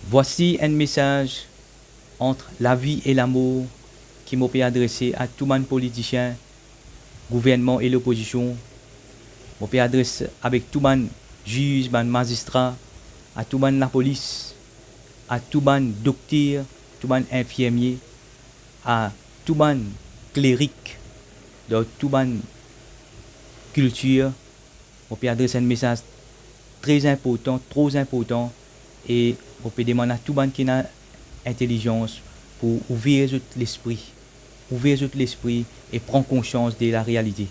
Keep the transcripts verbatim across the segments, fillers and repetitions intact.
Vwasi enn mesaz ant lavi e lamor ki mo pe adrese a tou bann politisien, gouvernman e lopozision. Mo pe adres avek tou bann ziz, bann mazistra, a tou bann lapolis, a tou bann dokter, tou bann infirmie, a tou bann klerik, dan tou bann kiltir. Mo pe adres enn mesaz tre inportan, tro inportan, e mo pe demann a tou bann ki ena intelizans pou ouver zot lespri, ouver zot lespri e pran konsians de larealite.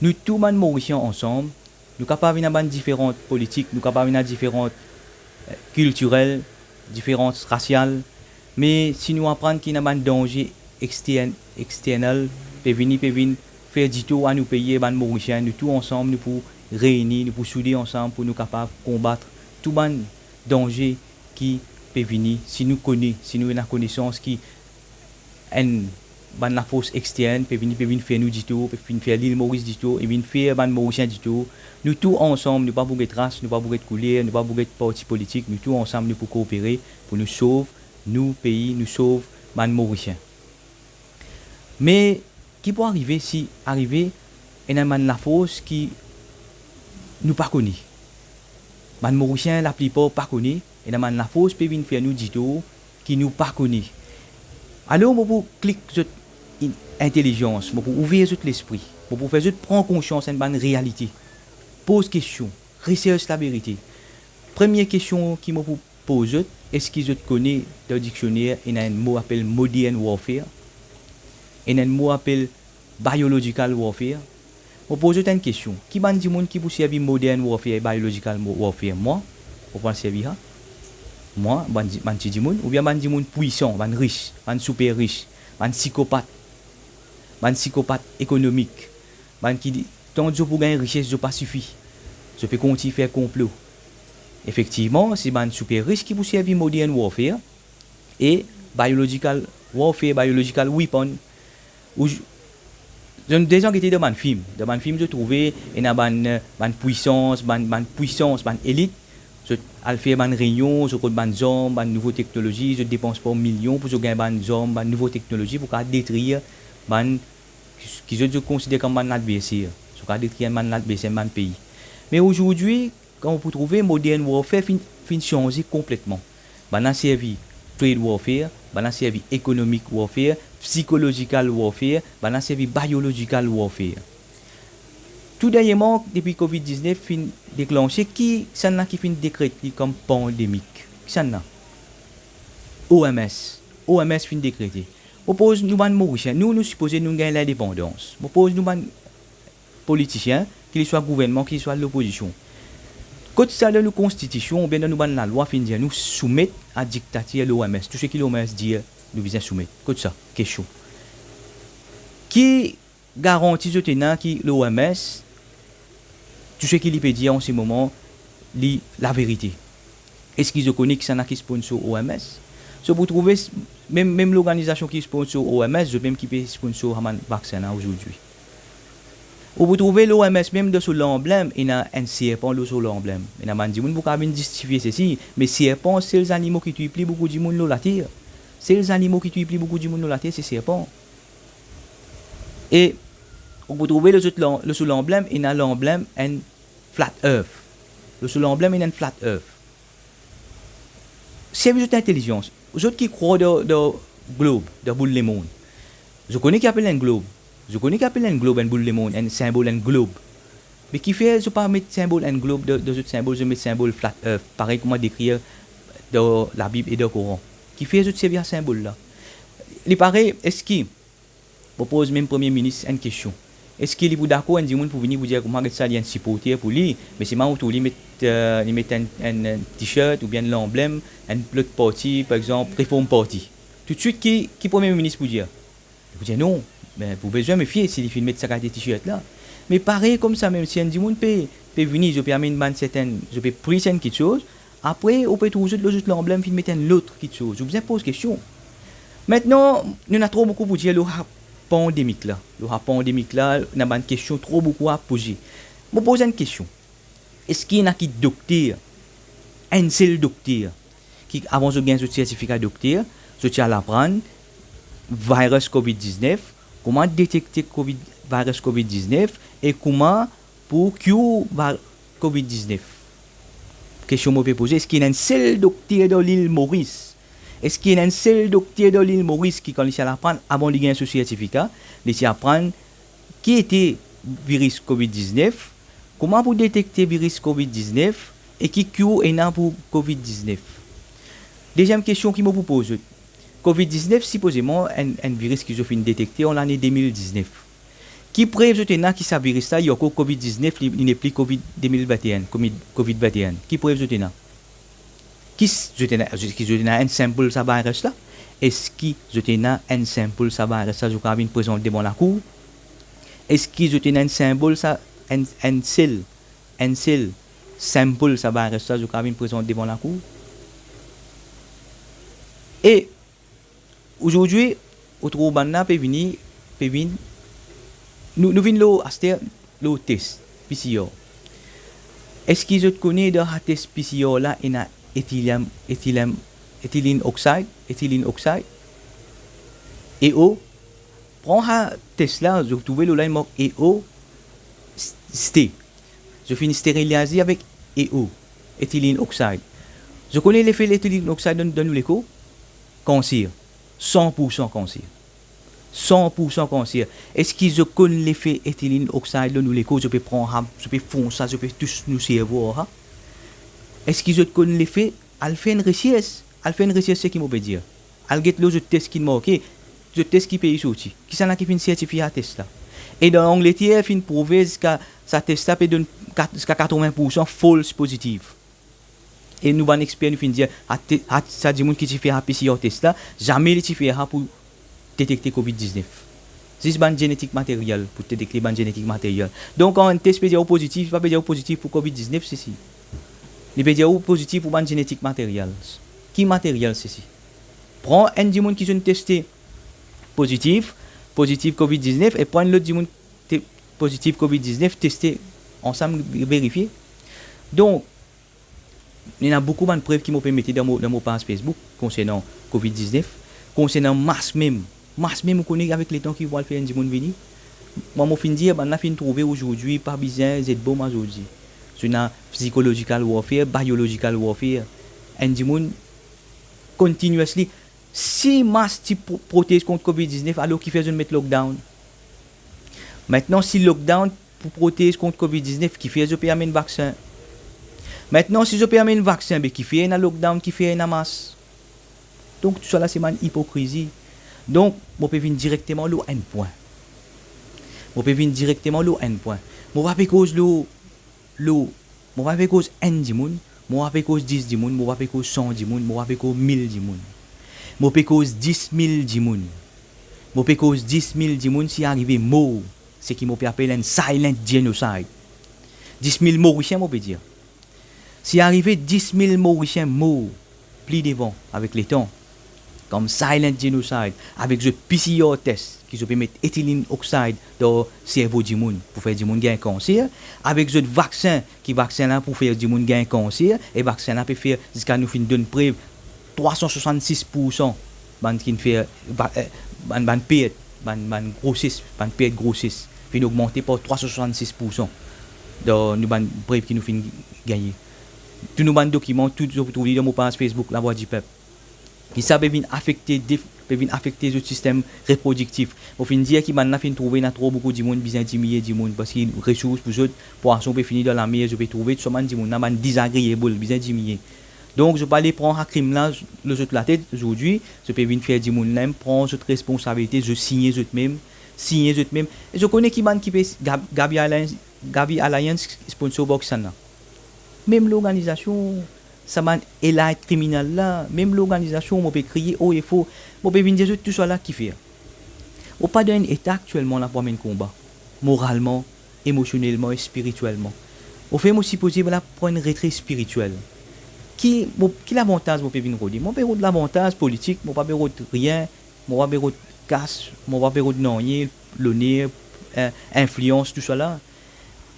Nou tou bann Morisien ansam, nou kapav ena bann diferan politik, nou kapav ena diferan, eh, kiltirel, diferans rasial, me si nou aprann ki ena bann danze extern-, external pe vini, pe vinn fer ditour a nou pei e bann Morisien, nou tou ansam, nou pou reini, nou pou soude ansam pou nou kapav konbat tou bann danze ki pe vini. Si nou kone, si nou ena konesans ki enn bann lafors extern pe vini, pe vinn fer nou ditour, pe vinn fer Lil Moris ditour, e vinn fer bann Morisien ditour, nou tou ansam, nou pa pou get ras, nou pa pou get kouler, nou pa pou get parti politik, nou tou ansam, nou pou koopere pou nou sov nou pei, nou sov bann Morisien. Me ki pou arive si arive ena bann lafors ki nou pa kone? Bann Morisien, laplipar pa kone, ena bann lafors pe vinn fer nou ditour ki nou pa kone. Alor, mo pou klik zot in-, intelizans, mo pou ouver zot lespri, mo pou fer zot pran konsians enn bann realite. Poz kestion, resers laverite. Premie kestion ki mo pou poz zot, eski zot kone dan diksioner ena enn mo apel modern warfare? Ena enn mo apel biological warfare? Mo poz zot enn kestion, ki bann dimoun ki pou servi modern warfare e biological mo-, warfare? Mwa, mo pou al servi sa? Mwa, bann di-, bann ti dimoun, oubien bann dimoun pwisan, bann ris, bann siper ris, bann sikopat, bann sikopat ekonomik, bann ki di-, tant zot pou gagn rises, zot pa sifi. Zot pe kontign fer konplo. Efektivman, se bann siper ris ki pou servi modern warfare e biological warfare, biological weapon. Ou z-, zot deza gete dan bann fim. Dan bann fim, zot trouve ena bann, bann pwisans, bann, bann pwisans, bann elit. Zot al fer bann reynion, zot rod bann zarm, bann nouvo teknolozi, zot depans par milion pou zot gagn bann zarm, bann nouvo teknolozi pou kapav detrir bann ki, ki zot, zot konsider kom bann ladverser. Zot kapav detrir bann ladverser, bann pei. Me azordi, kan ou pou trouve modern warfare finn, finn sanze konpletman. Bannla servi trade warfare, bannla servi economic warfare, psychological warfare, bannla servi biological warfare. Tou dernyerman, depi covid diznef finn deklanse, kisannla ki finn dekret li kom pandemik? Kisannla? O M S. O M S finn dekrete. Mo poz nou bann Morisien, nou, nou sipoze nou gagn lindepandans. Mo poz nou bann politisien, ki li swa gouvernman, ki li swa lopozision. Kot sa dan nou konstitision oubien dan nou bann lalwa finn dir nou soumet a diktatir l'O M S? Tou seki l'O M S dir, nou bizin soumet. Kot sa? Kestion. Ki garanti zot ena ki l'O M S, tou seki li pe dir an se moman, li laverite? Eski zot kone kisannla ki sponsor O M S? So, pou trouve s-, mem, mem lorganizasion ki sponsor O M S, zot mem ki pe sponsor sa bann vaksin la azordi. Ou pou trouve l'O M S mem dan so lanblem, ena enn serpan lor so lanblem. Ena bann dimoun pou kapav vinn zistifie sesi, me serpan, sel zanimo ki touy pli boukou dimoun lor later. Sel zanimo ki touy pli boukou dimoun lor later, se serpan. E ou pou trouve lor zot lan-, lor so lanblem, ena lanblem enn flat earth. Lor so lanblem, ena enn flat earth. Servi zot intelizans. Zot ki krwar dan, dan glob, dan boul lemond. Zot kone ki apel enn glob. Zot kone ki apel enn glob, enn boul lemond, enn sinbol enn glob. Me kifer zot pa met sinbol enn glob dan, dan zot sinbol, zot met sinbol flat earth, parey kouma dekrir dan Labib e dan Koran? Kifer zot servi sa sinbol la? Li pare, eski, mo poz mem Premie Minis enn kestion. Eski li pou dakor enn dimoun pou vini pou dir kouma, get sa, li enn siporter pou li, me selman ou trouv li met, eh, li met enn, enn, enn t-shirt oubien enn lanblem enn lot parti, par exanp, Reform Party? Toutswit ki, ki Premie Minis pou dir? Li pou dir, "Non, me pou bizin mefie si li finn met sa kalite t-shirt la." Me parey koumsa mem, si enn dimoun pe, pe vini, zot pe amenn bann serten, zot pe preach enn kiksoz, apre ou pe trouv zot lor zot lanblem finn met enn lot kiksoz, ou bizin poz kestion. Aster, nou ena tro boukou pou dir lor sa pandemik la. Lor sa pandemik la, ena bann kestion tro boukou a poze. Mo poz enn kestion. Eski ena ki dokter, enn sel dokter, ki avan zot gagn zot sertifika dokter, zot ti al aprann virus covid diznef, kouma detekte covid, virus covid diznef, e kouma pou cure va-, covid diznef. Kestion mo pe poze, eski ena enn sel dokter dan lil Moris? Eski ena enn sel dokter dan lil Moris ki, kan li ti al aprann, avan li gagn so sertifika, li ti aprann ki ete viris covid diznef, kouma pou detekte viris covid diznef e ki cure ena pou covid diznef. Deziem kestion ki mo pou poz zot, covid diznef sipozeman enn, enn viris ki zot finn detekte an lane de mil diznef. Ki prev zot ena ki sa viris la, li ankor covid diznef, li, li nepli covid de mil vinteen, covid, covid vinteen? Ki prev zot ena? Ki s-, zot ena, eski zot ena enn sample sa viris la? Eski zot ena enn sample sa viris la, zot kapav vinn prezant devan lakour? Eski zot ena enn sample sa, enn, enn sel, enn sel sample sa viris la, zot kapav vinn prezant devan lakour? E azordi, ou trouv bann la pe vini, pe vinn, nou, nou vinn lor, aster, lor tes P C R. Eski zot kone dan sa tes P C R la ena ethylene, ethylene, ethylene oxide, ethylene oxide? E O, pran sa tes la, zot trouve lor la inn mark E O, s-, ste. Zot finn steriliz li avek E O, ethylene oxide. Zot kone lefe ethylene oxide dan, dan nou lekor? Kanser. San poursan kanser. San poursan kanser. Eski zot konn lefe ethylene oxide lor nou lekor? Zot pe pran sa, zot pe fons sa, zot pe tous nou servo ar sa. Eski zot konn lefe? Al fer enn resers. Al fer enn resers seki mo pe dir. Al get lor zot tes ki marke, zot tes ki pei sorti. Kisannla ki finn sertifie sa tes la? E dan Angleter, finn prouve ziska sa tes la pe donn kat-, ziska katrovin poursan false pozitif. E nou bann exper, nou finn dir, sa te-, sa, sa dimoun ki ti fer sa P C R tes la, zame li ti fer sa pou detekte covid diznef. Zis bann genetic material, pou detekte bann genetic material. Donk, kan enn tes pe dir ou pozitif, li pa pe dir ou pozitif pou covid diznef, sesi. Li pe dir ou pozitif pou bann genetic material. Ki material, sesi? Pran enn dimoun ki zot inn teste pozitif, pozitif covid diznef, e pran enn lot dimoun te-, pozitif covid diznef, teste ansam, verifie. Donk, ena boukou bann prev ki mo pe mete dan mo, dan mo paz Facebook konsernan covid diznef, konsernan mas mem. Mas mem, ou kone avek letan ki pou al fer enn dimoun vini? Mwa, mo finn dir, bann la finn trouve azordi, pa bizin zet bom azordi. Zot ena psychological warfare, biological warfare. Enn dimoun continuously, si mas ti pro-, protez kont covid diznef, alor kifer zot met lockdown? Aster, si lockdown pou protez kont covid diznef, kifer zot pe amenn vaksin? Aster, si zot pe amenn vaksin, be kifer ena lockdown, kifer ena mas? Donk, tousala se bann ipokrizi. Donk, mo pe vinn direkteman lor enn pwin. Mo pe vinn direkteman lor enn pwin. Mo pa pe koz lor, lor, mo pa pe koz enn dimoun, mo pa pe koz dis dimoun, mo pa pe koz san dimoun, mo pa pe koz mil dimoun. Mo pe koz dis mil dimoun. Mo pe koz dis mil dimoun si arive mor, seki mo pe apel enn silent genocide. Dis mil Morisien, mo pe dir. Si arive dis mil Morisien mor pli devan avek letan, kom silent genocide, avek zot P C R test ki zot pe met ethylene oxide dan servo dimoun pou fer dimoun gagn kanser, avek zot vaksin, ki vaksin la pou fer dimoun gagn kanser, e vaksin la pe fer, ziska nou finn donn prev, trwa san swasannsis poursan bann ki finn fer va-, eh, bann, bann pert, bann, bann groses, bann pert groses finn ogmante par trwa san swasannsis poursan dan nou bann prev ki nou finn gagne. Tou nou bann dokiman, tou zot pou trouv li dan mo paz Facebook, Lavwa Dipep. Ki sa pe vinn afekte def-, pe vinn afekte zot sistem reprodiktif. Mo finn dir ki bann la finn trouve ena tro boukou dimoun, bizin diminie dimoun, parski resours pou zot, pwason pe fini dan lamer, zot pe trouve tou sa bann dimoun la, bann disagreeable, bizin diminie. Donk, zot pa ale pran sa krim la lor zot latet azordi, zot pe vinn fer dimoun la mem pran zot responsabilite, zot signe zot mem, signe zot mem. E zot kone ki bann ki pe s-, Gab-, Gavi Alliance, Gavi Alliance sponsor bann kisannla. Mem lorganizasion, sa bann elite kriminel la, mem lorganizasion, mo pe kriye o e for, mo pe vinn dir zot tousala kifer. Mo pa dan enn eta aktielman la pou amenn konba, moralman, emosionelman e spiritielman. Mo fer, mo sipoze la pran enn retre spiritiel. Ki, mo, ki lavantaz mo pe vinn rode? Mo pa pe rod lavantaz politik, mo pa pe rod rien, mo pa pe rod kas, mo pa pe rod nanye, loner, eh, inflians, tousala.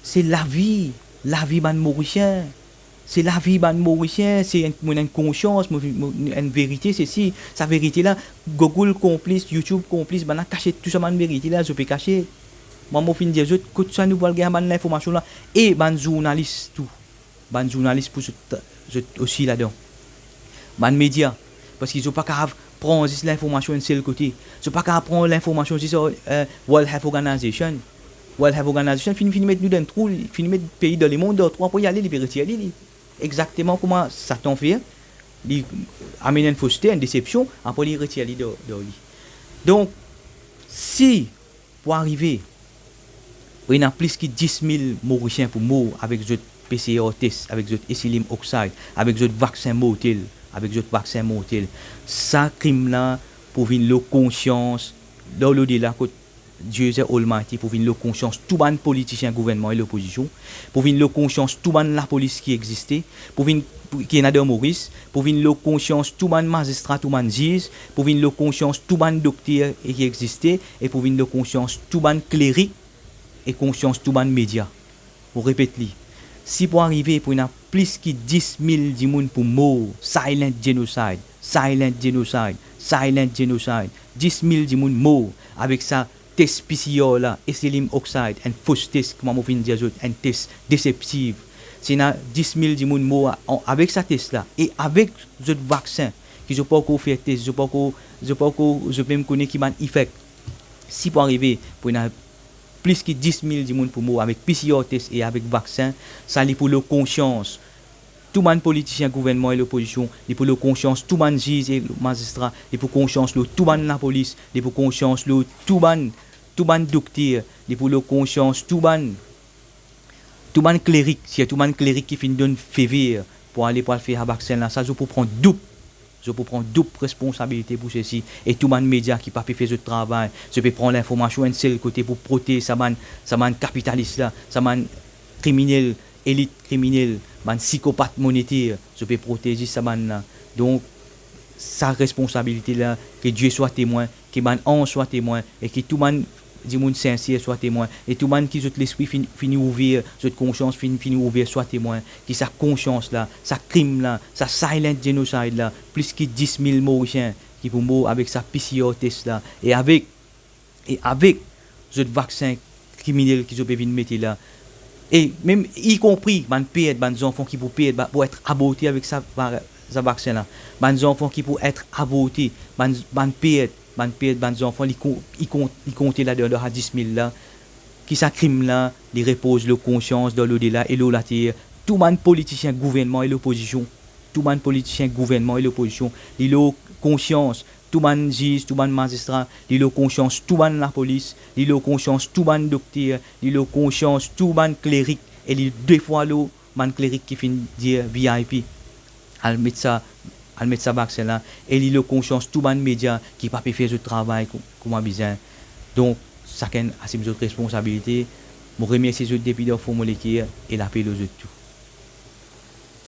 Se lavi, lavi bann Morisien. Se lavi bann Morisien, se enn, mo ena enn konsians, mo, mo, enn verite, sesi, sa verite la, Google konplis, YouTube konplis, bann la kasiet tou sa bann verite la, zot pe kasiet. Mwa, mo finn dir zot, kot sa nou pou al gagn bann linformasion la, e bann zournalis tou. Bann zournalis pou zot, zot osi ladan. Bann media, parski zot pa kapav pran zis linformasion enn sel kote. Zot pa kapav pran linformasion zis, eh, World Health Organization. World Health Organization finn, finn met nou dan trou, finn met pei dan lemond dan trou, apre li ale, li pe retir li, li. Exakteman kouma Satan fer, li amenn enn foste, enn desepsion, apre li retir li dan, dan li. Donk, si pou arive, pou ena plis ki dis mil Morisien pou mor avek zot P C R test, avek zot ethylene oxide, avek zot vaksin mortel, avek zot vaksin mortel. Sa krim la pou vinn lor konsians, lor lodela kot Dieu the Almighty, pou vinn lor konsians tou bann politisien gouvernman e lopozision, pou vinn lor konsians tou bann lapolis ki existe, pou vinn, pou, ki ena dan Moris, pou vinn lor konsians tou bann mazistra, tou bann ziz, pou vinn lor konsians tou bann dokter e ki existe, e pou vinn lor konsians tou bann klerik e konsians tou bann media. Mo repet li, si pou arive pou ena plis ki dis mil dimoun pou mor, silent genocide, silent genocide, silent genocide, dis mil dimoun mor avek sa tes P C R la, ethylene oxide, enn fos tes, kouma mo finn dir zot, enn tes deseptif. Si ena dis mil dimoun mor a-, an-, avek sa tes la, e avek zot vaksin, ki zot pankor fer tes, zot pankor, zot pankor, zot mem kone ki bann efek. Si pou arive pou ena plis ki dis mil dimoun pou mor avek P C R tes e avek vaksin, sa li pou lor konsians tou bann politisien gouvernman e lopozision, li pou lor konsians tou bann ziz e mazistra, li pou konsians lor tou bann lapolis, li pou konsians lor tou bann, tou bann dokter, li pou lor konsians tou bann, tou bann klerik, sirtou bann klerik ki finn donn feve pou ale pou al fer sa vaksin la, sa zot pou pran doub, zot pou pran doub responsabilite pou sesi, e tou bann media ki pa pe fer zot travay, zot pe pran linformasion enn sel kote pou protez sa bann, sa bann kapitalis la, sa bann kriminel, elit kriminel, bann sikopat monete, zot pe protez sa bann la. Donk, sa responsabilite la, ke Die swa temwin, ki bann anz swa temwin, e ki tou bann dimoun sinser swa temwin, e tou bann ki zot lespri finn, finn ouver, zot konsians finn, finn ouver swa temwin, ki sa konsians la, sa krim la, sa silent genocide la, plis ki dis mil Morisien ki pou mor avek sa P C R tes la, e avek, e avek zot vaksin kriminel ki zot pe vinn mete la, e mem ikonpri bann pert, bann zanfan ki pou pert, ba-, pou et aborte avek sa va-, sa vaksin la, bann zanfan ki pou et aborte, bann, bann pert, bann pert, bann zanfan, li kon-, li kon-, li konte ladan, dan sa dis mil la, ki sa krim la, li repoz lor konsians, dan lodela e lor later, tou bann politisien gouvernman e lopozision, tou bann politisien gouvernman e lopozision, li lor konsians tou bann ziz, tou bann mazistra, li lor konsians tou bann lapolis, li lor konsians tou bann dokter, li lor konsians tou bann klerik, e li defwa lor bann klerik ki finn dir V I P, al met sa, al met sa vaksin la, e li lor konsians tou bann media ki pa pe fer zot travay kou-, kouma bizin. Donk, sakenn asim zot responsabilite. Mo remersie zot depi dan fon mo leker e lape lor zot tou.